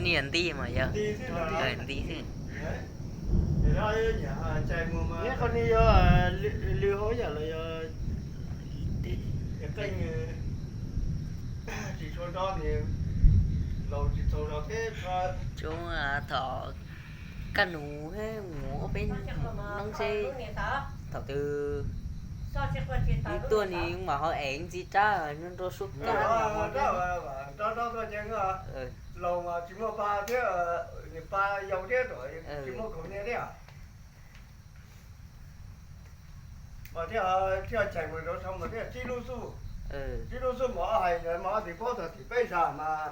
Niam nti mas yog nti xwb. Neb qhov ni yog lw hauv yam los yog tsis tshua nto, tsis tshua nto thiab. Thaum kaj nus mus ob peb hnub seb thaum twg tuaj ni mas ho es ntxiv rab nrau suab kaj. Laus mas tsis muaj pa thiab, nws pa yau thiab, tsis muaj kaus hniav thiab. Mas thiaj, thiaj cheem mus rau saud mas thiaj tsib lub xub. Tsib lub xub mas ob hais mas ob txiv paub txog tim peb zag mas.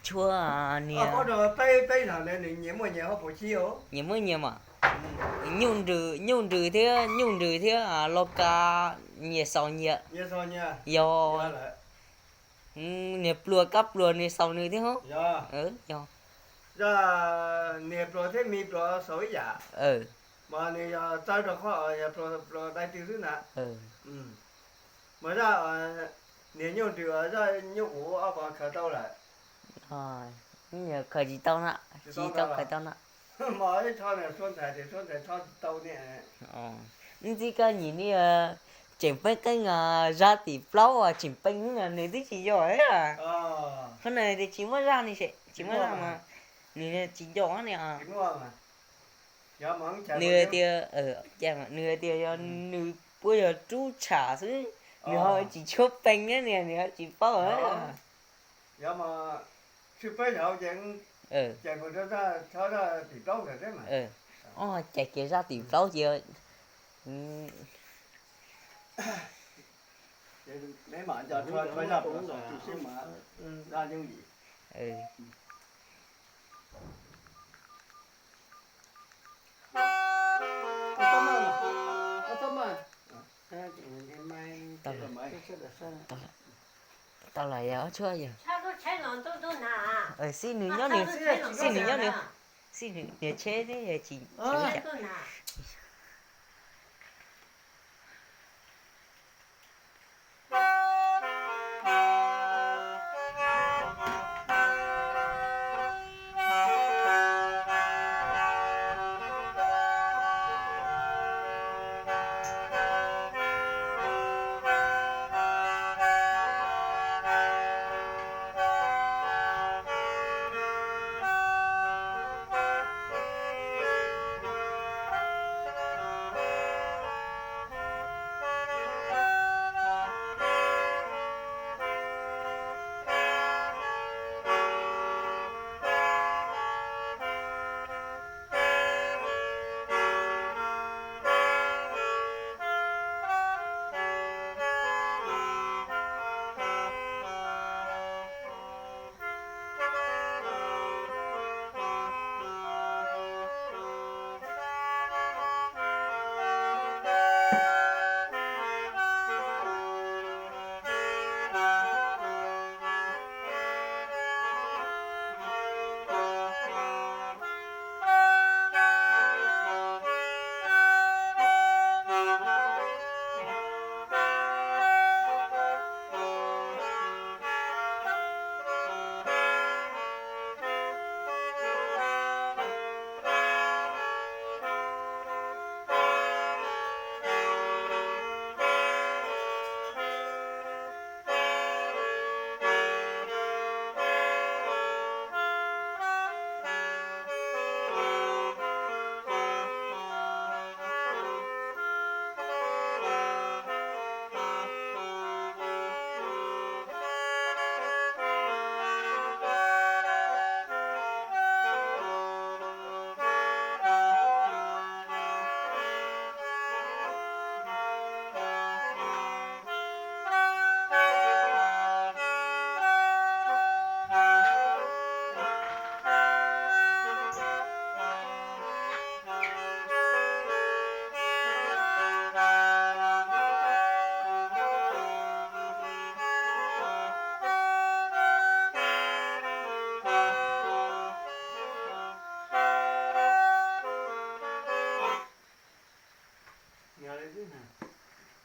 Tshuav niag paub rau peb, peb zag ntawd nws nyias muaj nyias hauv paus chib os. Nyias muaj nyias mas. Nyuj nrws, nyuj nrws thiab, nyuj nrws thiab los kas nyias xaus nyias. Yog niag pluag kab pluag nws xaus nws thiab. Yog, niag pluag thiab me pluag xaus ib yam. Mas nws yog txawb rau qhov yog pluag dai twg xwb ntag. Mas zaj niag nyuj nrws, zaj nyuj quv ob pov khaws tau lawm. Khaws tsis tau na, tsis tau khaws tau na. Mas ib tsho niag suav ntxhais tias suav ntxhais tsho tsis tau ne. Ntxib koj nyim ni, tseem peeb qeej zaj tim plaub tseem peeb, nws twb tsis yog. Qhov no tias tsis muaj zaj ni, tsis muaj zaj mas nws tsis yog ni. Nws tias, nws tias yog nws puab yog rub tsham xwb, nws ho tsis tshuav peev na, nws ho tsis paub. Cais kiag zaj tim plaub ces Tau lawm, yog ob tshuab yog. Xib nws nyob nws, xib nws nyob nws, xib nws niag tsheb thiab yog tsis, tsis ua cas.